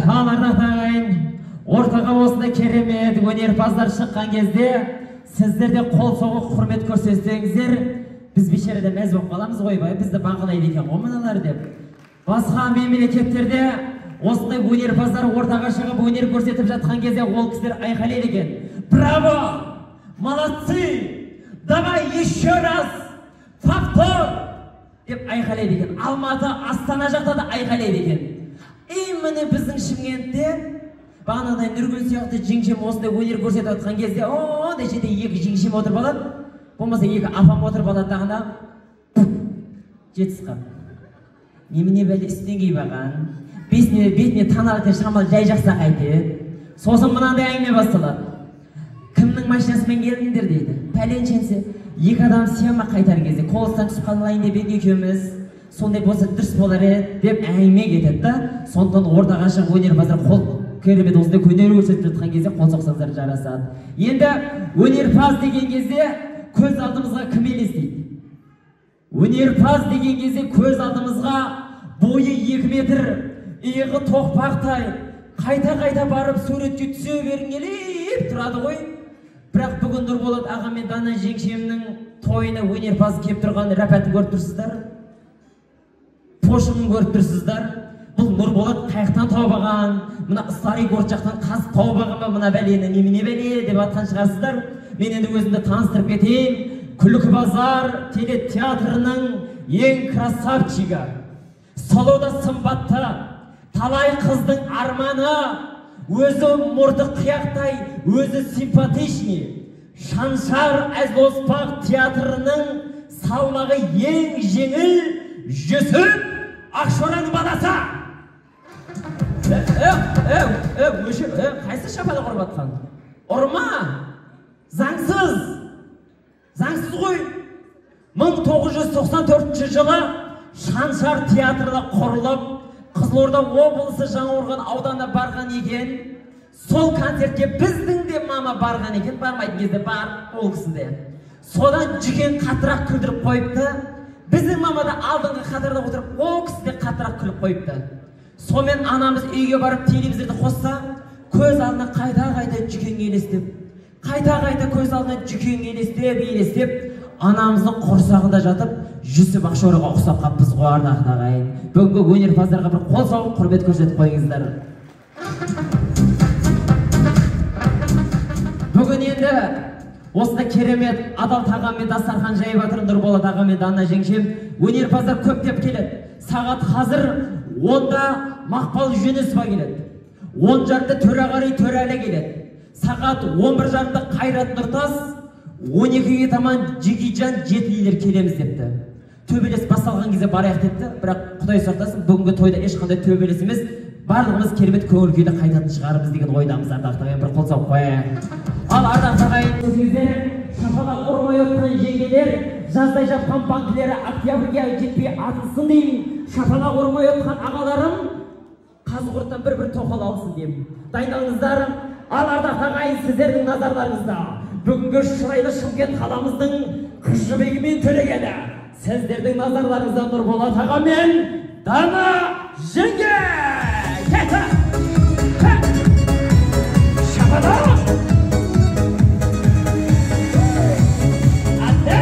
Ал ардақты ағайын, ортаға осындай керемет өнерпаздар шыққан кезде сіздер де қол соғып құрмет көрсетсеңіздер, біз бейшарада мәз болып қаламыз ғой, бай, бізді бағалайды екен ғой мыналар деп. Басқа мемлекеттерде осындай өнерпаздар ортаға шығып өнер көрсетіп жатқан кезде ол кісілер айқайлайды екен: «Браво! Молодцы! Давай еще раз! Повтор!» деп айқайлайды екен. Алматы, Астана жақта да айқайлайды екен. И міне, біздің Шымкентте бағанағыдай Нұргүл сияқты жеңшем осындай өнер көрсетіп жатқан кезде ондай жерде екі жеңшем отырып алады, болмаса екі апам отырып алады дағыны, жетісіп қалып, немене бәле үстінен киіп алған, бетіне тоналка шамалы жай жақса қайтеді. Сосын мынандай әңгіме басталады: «Кімнің машинасымен келдіңдер?» – дейді. Пәленшенсе, екі адам сыя ма, қайтар кезде колостан түсіп қалайын деп едік екеуміз, сондай болса дұрыс болар еді деп әңгіме кетеді да. Сондықтан ортаға шығып өнерпаздар қол керемет осындай өнер көрсетіп жатқан кезде қол соқсаңыздар жарасады. Енді өнерпаз деген кезде көз алдымызға кім елестейді? Өнерпаз деген кезде көз алдымызға бойы 2 метр, иығы тоқпақтай, қайта-қайта барып суретке түсе бергің келіп тұрады ғой. Бірақ бүгін Нұрболат аға мен Дана жеңшемнің тойына өнерпаз келіп тұрған рәпәтін көріп тұрсыздар, пошымын көріп тұрсыздар. Бұл Нұрболат қаяқтан тауып алған, мына старый город жақтан қазып тауып алған ба мына бәлені, немене бәле деп атқан шығарсыздар. Мен енді өзімді таныстырып кетейін. Күлкі базар телетеатрының ең красавчигі, сұлу да сымбатты, талай қыздың арманы, өзі мұрты қияқтай, өзі симпатичный, Шаншар әзіл-оспақ театрының салмағы ең жеңіл Жүсіп Ақшораның баласы. Өшір, қайсы шапалақ ұрып атқан? Ұрма! Заңсыз! Заңсыз ғой! 1994 жылы Шаншар театры құрылып, Қызылорда облысы Жаңақорған ауданына барған екен. Сол концертке біздің де мама барған екен, бармайтын кезде бар ол кісінде. Содан Жүкен қаттырақ күлдіріп қойыпты. Біздің мама да алдыңғы қатарда отырып, ол кісі де қаттырақ күліп қойыпты. Сонымен анамыз үйге барып телевизорды қосса, көз алдына қайта-қайта Жүкен елестеп, қайта-қайта көз алдына Жүкен елестеп, елестеп, анамыздың құрсағында жатып, Жүсіп Ақшораға ұқсап қаппыз ғой, ардақты ағайын. Бүгінгі өнерпаздарға бір қол соғып құрмет көрсетіп қойыңыздар. Бүгін енді осында керемет адал тағаммен дастархан жайып жатыр Нұрболат аға мен Дана жеңшем. Өнерпаздар көптеп келеді. Сағат қазір 10-да Мақпал Жүнісова келеді. 10:30-да Төреғали Төрәлі келеді. Сағат 11:30-да Қайрат Нұртас, 12-ге таман Жекижан Жетілер келеміз депті. Төбелес басталған кезде барайық депті, бірақ Құдай сақтасын, бүгінгі тойда ешқандай төбелес емес, барлығымыз керемет көңіл күйде қайтатын шығармыз деген ойдамыз. Ардақты ағайын, бір қол соғып қояйық. Ал ардақты ағайын, сіздер шапалақ ұрмай отқан жеңгелер, жаздай жапқан банкілері октябрьге жетпей атылсын деймін. Шапалақ ұрмай отқан ағаларым Қазығұрттан бір-бір тоқал алсын деймін. Дайындалыңыздар. Ал ардақты ағайын, сіздердің назарларыңызда бүгінгі шырайлы Шымкент қаламыздың қыз жібегі мен Төлегені. Сіздердің назарларыңызда Нұрболат аға мен Дана жеңге. Кетті! Шапалақ! Әтті!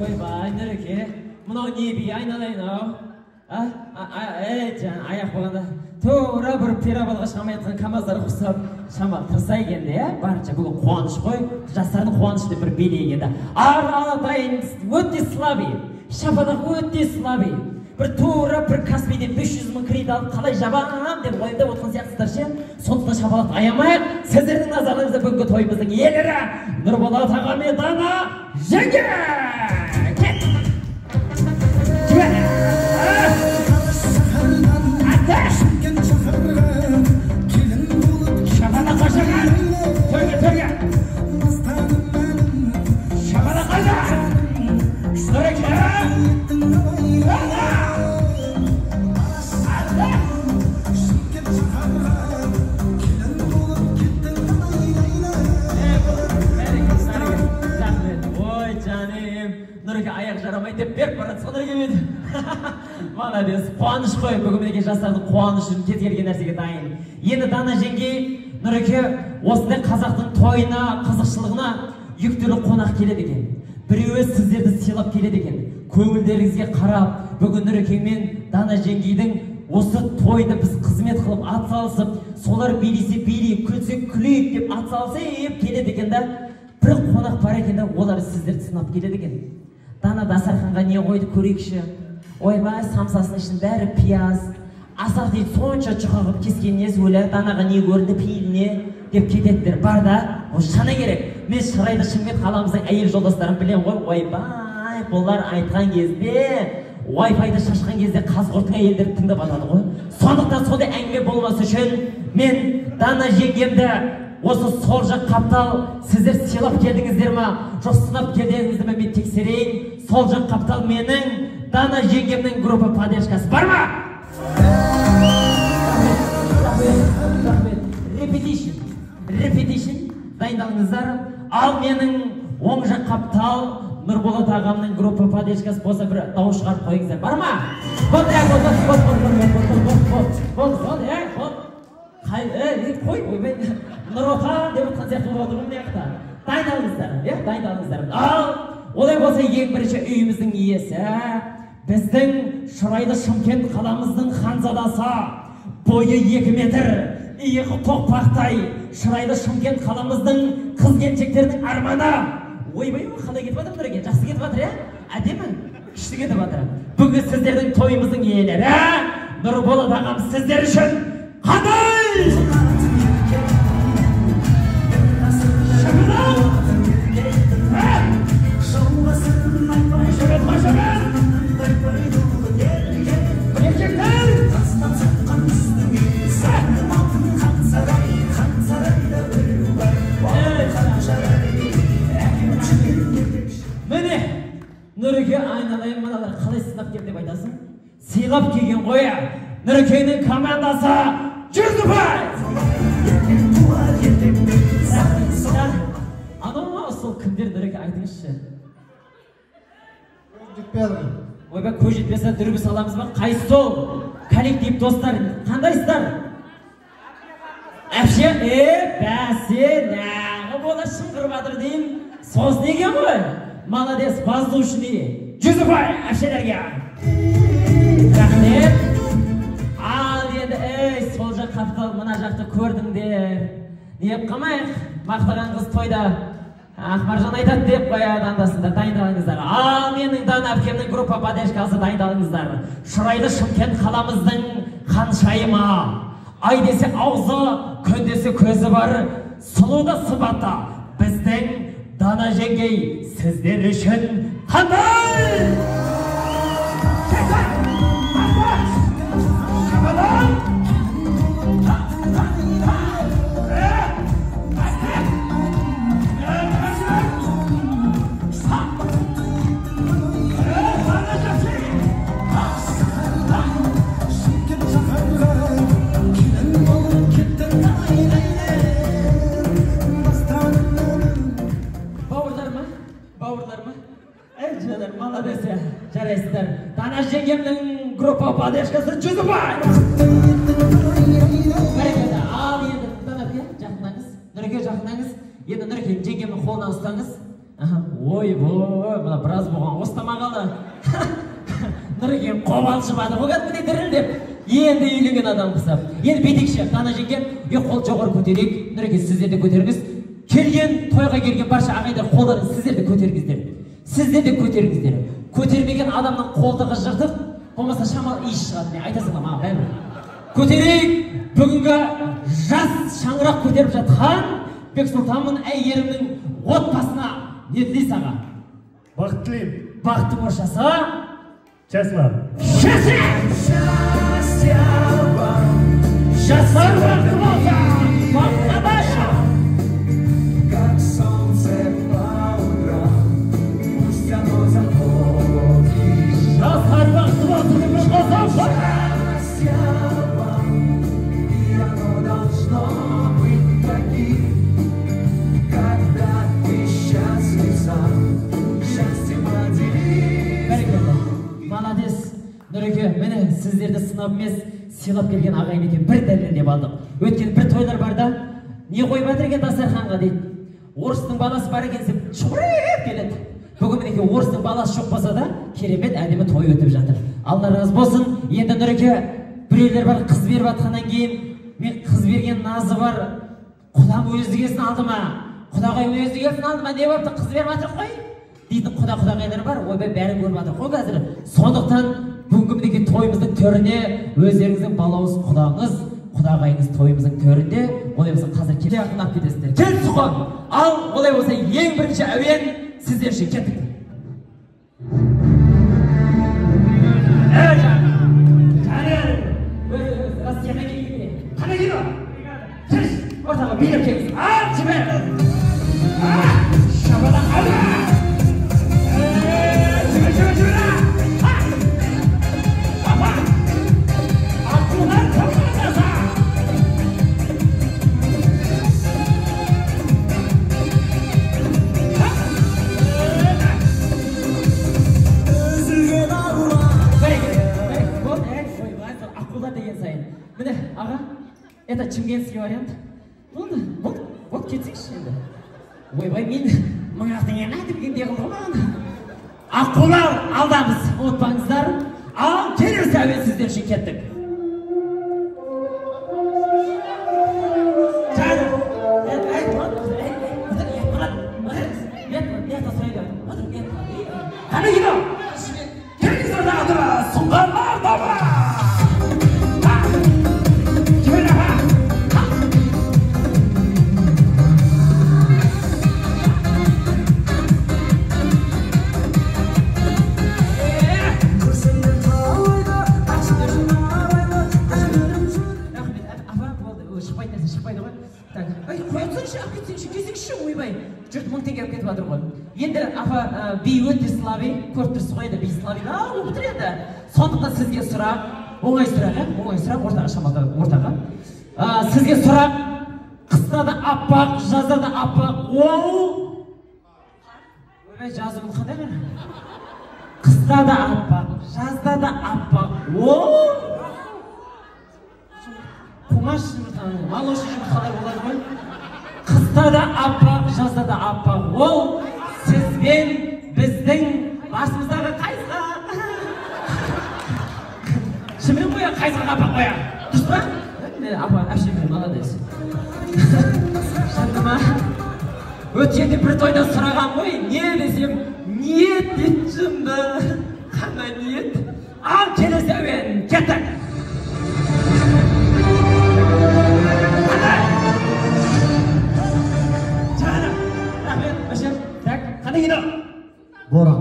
Ойбай, Нұреке, мынау не би, айналайын ау? Жан, аяқ болғанда тура бір перабалға шыға жатқан камаздар ұқсап шамалы тырыса екен де, барынша бүгін қуаныш қой, жастардың қуанышы деп бір билей екен. Аралайын өте слабый, шапалақ өте слабый. Бір тура бір Каспийден 500 мың кредит алып қалай жабам деп уайымдап отырған сияқтысыздар ше. Сондықтан шапалақты аямайық. Сіздердің назарларыңызда бүгінгі тойымыздың иелері Нұрболат аға мен Дана жеңге. Кет! Жібер! Шапалақ қашаған! Төрге, төрге! Шапалақ қайда? Нұреке! Ой, жаным, Нұреке аяқ жарамай деп беріп барады, содан келмеді. Молодец, қуаныш қой. Бүгін мінекей жастардың қуанышы үшін кез келген нәрсеге дайын. Енді Дана жеңгей, Нұреке, осындай қазақтың тойына, қызықшылығына екі түрлі қонақ келеді екен. Біреуі сіздерді сыйлап келеді екен. Көңілдеріңізге қарап, бүгін Нұреке мен Дана жеңгейдің осы тойды біз қызмет қылып атсалысып, солар билесе билейік, күлсе күлейік деп атсалысып келеді екен да. Бір қонақ бар екен да, олар сіздерді сынап келеді екен. Дана дастарханға не қойды көрейікші. Ойбай, самсасының ішінің бәрі пияз. Асақ дейді, сонша жұқа қылып кескен несі өлі, Данаға не көрінді, пейіліне деп кететіндер бар да. Ол шыны керек. Мен шырайлы Шымкент қаламыздың әйел жолдастарын білемін ғой. Ойбай, бұлар айтқан кезде, Wi-Fi-ды шашқан кезде Қазығұрттың әйелдері тыңдап алады ғой. Сондықтан сондай әңгіме болмас үшін мен Дана жеңгемді осы сол жақ қаптал сіздер сыйлап келдіңіздер ма, жоқ сынап келдіңіздер ме, мен тексерейін. Сол жақ қаптал менің Дана жеңгемнің группа поддержкасы бар ма? Рахмет, рахмет. Repetition, repetition, дайындалыңыздар. Ал менің оң жақ қаптал Нұрболат ағамның группа поддержкасы болса, бір дауыс шығарып қойыңыздар. Бар ма? Болды, болды, болды, болды, болды, болды, болды, болды, болды. Қай, қой, ойбай, Нұр Отан деп отқан сияқты болып отыр ғой мына жақта. Дайындалыңыздар, иә, дайындалыңыздар. Ал, олай болса, ең бірінші үйіміздің иесі, біздің шырайлы Шымкент қаламыздың ханзадасы, бойы 2 метр, иығы тоқпақтай, шырайлы Шымкент қаламыздың қыз келіншектерінің арманы. Ойбай, қалай кетіп жатыр Нұреке? Жақсы кетіп жатыр, иә? Әдемі, күшті кетіп жатыр. Бүгінгі сіздердің тойымыздың иелері Нұрболат ағам сіздер үшін қандай? Міне, Нұреке, айналайын, мыналар қалай сынап келді деп айтасың? Сыйлап келген ғой. Нұрекеңнің командасы 100 ұпай! Анау сол кімдер, Нұреке, айтыңызшы. Ойбай, көз жетпесе дүрбі саламыз ба? Қайсы сол? Коллектив достар, қандайсыздар? Әпше, бәсе, нағы бола шыңғырып жатыр деймін. Сосын екен ғой. Молодец, воздушный. 100 ұпай әпшелерге. Рахмет. Ал енді, ей, сол жақ қаптал, мына жақты көрдіңдер. Не қалмайық, мақтаған қыз тойда Ақмаржан айтады деп қояды андасында, дайындалыңыздар. Ал менің Дана әпкемнің группа поддержкасы, дайындалыңыздар. Шырайлы Шымкент қаламыздың ханшайымы. Ай десе аузы, күн десе көзі бар, сұлу да сымбатты. Біздің Дана жеңгей сіздер үшін қандай? Бауырлар ма? Бауырлар ма? Ей, жанар, молодец, жарайсыздар. Дана жеңгемнің группа поддержкасы 100 ұпай! Бәрекелді. Ал енді Дана әпке, жақындаңыз. Нұреке, жақындаңыз. Енді Нұреке жеңгемнің қолынан ұстаңыз. Ойбой, мына біраз болған ұстамағалы. Нұреке қобалжып жатыр ғой кәдімгідей дірілдеп. Енді үйленген адам құсап. Енді бүйтейікші, Дана жеңге, қол жоғары көтерейік. Нұреке, сіздер де көтеріңіз. Келген, тойға келген барша ағайындар, қолдарын сіздер де көтеріңіздер. Сіздер де көтеріңіздер. Көтермеген адамның қолтығы жыртық, болмаса шамалы иіс шығады. Мен айта саламын, маған бәрібір. Көтерейік, бүгінгі жас шаңырақ көтеріп жатқан Бексұлтан мен Әйгерімнің отбасына не тілейсіз, аға? Бақыт тілеймін. Бақыттың орысшасы? Честно. Счастье! Жастар бақытты болса, бақытқа барша! Как солнце по утрам, пусть оно заходит. Жастар бақытты болсын деп бір қосам. Счастье вам, и оно должно быть таким, когда ты счастлив сам, счастье поделись. Бәрекелді. Молодец. Нұреке, міне. Сіздерді сынап емес, сыйлап келген ағайын екен, бір дәлелдеп алдық. Өткен бір тойлар бар да, не қойып жатыр екен дастарханға дейді. Орыстың баласы бар екен деп шұбырып келеді. Бүгін мінекей орыстың баласы жоқ болса да, керемет әдемі той өтіп жатыр. Алла разы болсын. Енді Нұреке, біреулер бар қыз беріп жатқаннан кейін, мен қыз берген назы бар, құдам өзі келсін алдыма, құдағай өзі келсін алдыма, не болыпты, қыз беріп жатыр қой дейтін құда құдағайлар бар. Ойбай, бәрін көріп жатыр қой қазір. Сондықтан бүгінгі мінекей тойымыздың төріне өздеріңіздің балауыз құдаңыз, құдағайыңыз тойымыздың төрінде, олай болса қазір келе жақындап кетесіздер. Кел Сұқан! Ал олай болса ең бірінші әуен сіздер үшін, кеттік. Ортаға билеп келіңіз. Ал, жібер! Шабалақ, алла! Жібер, жібер, жібер! Апа! Аққулар командасы! Үзілген арман. Аққулар деген сайын. Міне, аға, это чимкентский вариант. Болды, болды, болды, кетсеңші енді. Ойбай, мен 1000 теңгені айтып дегендей қылды ғой маған. Аққулар алдамыз, ұмытпаңыздар. Ал келесі әуен сіздер үшін, кеттік. Қане кино? Келіңіздер ортаға, Сұңқарлар тобы! Жібер, апа! Күрсіндім талайда, ашарым арайлы, өмірім жүр. Рахмет, апа, болды, шықпайтын нәрсе шықпайды ғой. Так, ай, қоя тұрсаңшы, алып кетсеңші, келсеңші, ойбай. Жұрт 1000 теңге алып кетіп жатыр ғой. Енді апа, би өте слабый, көріп тұрсыз ғой енді, би слабый, болып тұр енді. Сондықтан сізге сұрақ, оңай сұрақ, ә? Оңай сұрақ, ортаға шамалда, ортаға. Сізге сұрақ, қыста да аппақ, жазда да аппақ, ол... Ойбай, жазуым қандай бар? Қыста да аппақ, жазда да аппақ, ол... Қумаш жұмыртқа, молочный жұмыртқалар болады ғой. Қыста да аппақ, жазда да аппақ, ол сіз бен біздің басымыздағы қайызғақ. Шынымен ғой, қайызғақ аппақ қоя. Дұрыс па? Апа, әпше, молодец. Шынды ма? Өткенде бір тойда сұраған ғой, не десем, ниет дейді жынды. Қандай ниет? Ал келесі әуен, кеттік. Рахмет, әшем. Так, қандай кино? Боран.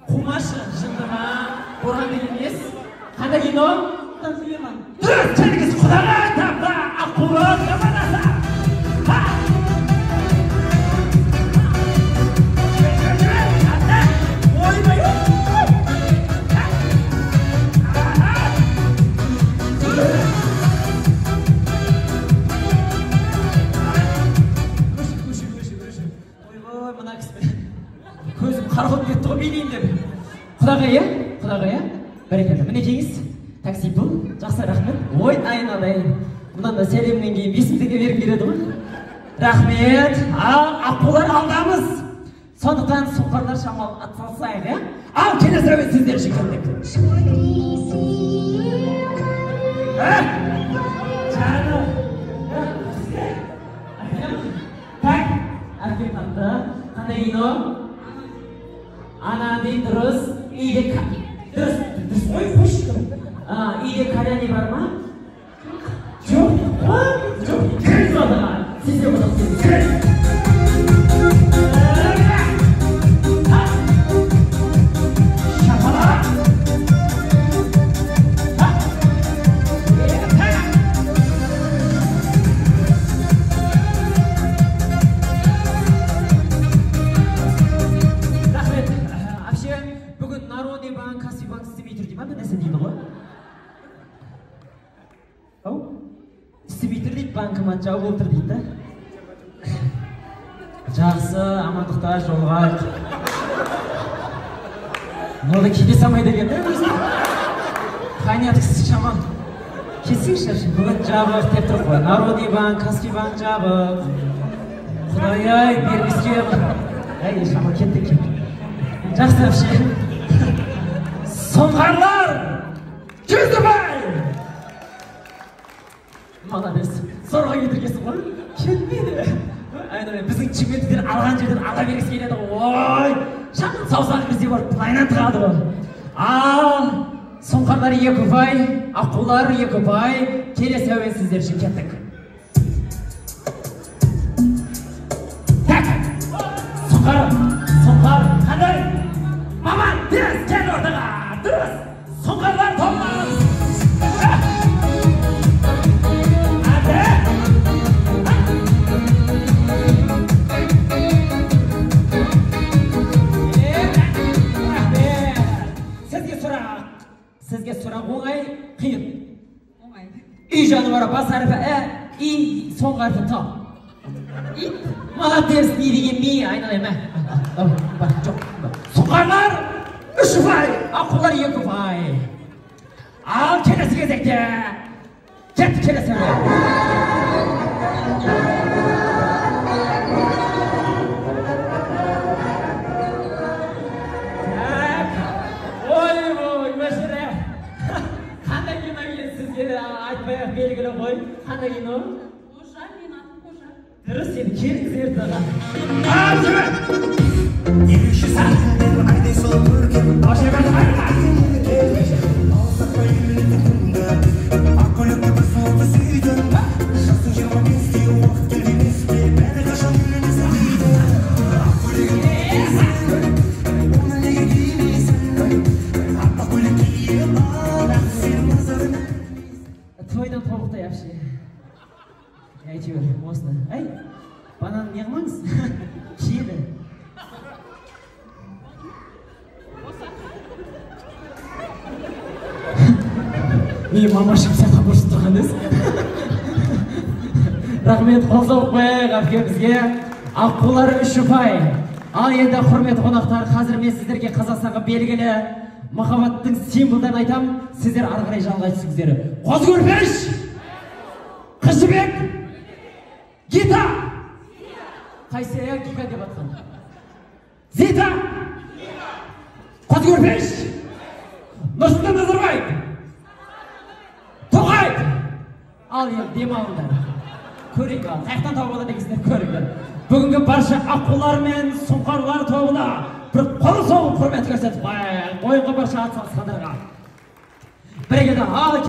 Қумашы, жынды ма? Боран деген несі? Қандай кино? Сүлейман. Дұрыс, келіңіз, құдағай тапта, Аққулар командасы! Ха! Жібер, жібер, жібер! Ойбай! Өшір, өшір, өшір, өшір. Ойбай, мына кісі көзім қарауытып кетті ғой, билейін деп. Құдағай, иә? Құдағай, иә? Бәрекелді. Мінекейіңіз, такси бұл. Жақсы, рахмет. Ой, айналайын. Мындан да сәлемнен кейін 5000 теңге бергім келеді ғой. Рахмет. Ал, аққулар алдамыз. Сондықтан сұңқарлар шамалы атсалысайық, иә? Ал, келесі әуен сіздер үшін, кеттік. Жаным. Так, әпкем тапты. Қандай кино? Ана дейді, дұрыс. Үйде дұрыс, дұрыс қой, қойшы. Үйде кальян бар ма? Жоқ, жоқ, кіріңіз ортаға. Сіз де ортаға кіріңіз. Шапалақ! Рахмет. Әпше, бүгін Народный банк, Каспий банк істемей тұр дей ма, бір нәрсе дейді ғой. Ау? Істемей тұр дейді, банкомат жауып отыр дейді да. Жақсы, амандықта жолығайық. Мынау да кейде самайды екен да өзі. Қайнатқысы шаман. Келсеңші, бүгін жабық деп тұр ғой. Народный банк, Каспий банк жабық. Құдай-ай, бермеске. Әй, шаман кеттік, кеттік. Жақсы әпше. Сұңқарлар 100 ұпай! Молодец. Зорға кетіргенсің ғой. Келмейді. Айналайын, біздің шымкенттіктер алған жерден ала бергісі келеді ғой. Ой, шаман саусағы кірсе барып былайынан тығады ғой. Ал сұңқарлар 2 ұпай, аққулар 2 ұпай. Келесі әуен сіздер үшін, кеттік. Так, сұңқар, сұңқар, қандай? Маман, тез кел ортаға. Дұрыс, сұңқарлар тобынан. Әді. Рахмет. Сізге сұрақ. Сізге сұрақ оңай, қиын. Оңай. Үй жануары бас әрпі ә, и соңғы әрпі т. Ит. Молодец, не деген ми, айналайын, мә. Давай, бар, жоқ. Сұңқарлар 3 ұпай. Аққулар 2 ұпай. Ал келесі кезекте кеттік келесі әуен. Так, ой-ой, өшірі. Қандай кино екен сізге айтпай-ақ белгілі ғой. Қандай кино? Қожа, мен атым Қожа. Дұрыс, енді келіңіз ертаға. Ал, жігіт. Ерекше сәтіңдер айдай сұлу көркем. Қошемет қайда? Алсақпай үйлетіп ақ көйлекті бір сұлуды сүйдім. Жасың 25-те, уақыт келді емес пе, бәрі қашан үйленесің дейді. Ақ көйлегін киесің, оны неге кимейсің? Аппақ көйлек киіп ал, сенің назарың. Тойдан тобықтай әпше. Әйтеуір осыны. Әй, банан не қылмаңыз? Киеді. Мен мамашым сияқты бұрышып тұрған ес. Рахмет, қол соғып қояйық әпке бізге. Аққулар 3 ұпай. Ал енді құрметті қонақтар, қазір мен сіздерге Қазақстанға белгілі махаббаттың символдарын айтам, сіздер ары қарай жалғай түсіңіздер. Қозы Көрпеш, Қыз Жібек, Гита. Қайсы Гига деп атқан? Зита, Қозы Көрпеш, Нұрсұлтан Назарбаев, Тоқаев. Ал енді демалыңдар. Көрейік ал, қаяқтан тауып алады екенсіздер, көріңдер. Бүгінгі барша аққулар мен сұңқарлар тобына бір қол соғып құрмет көрсетіп қояйық. Ойынға барша атсалысқандарға. Бірегейді ал.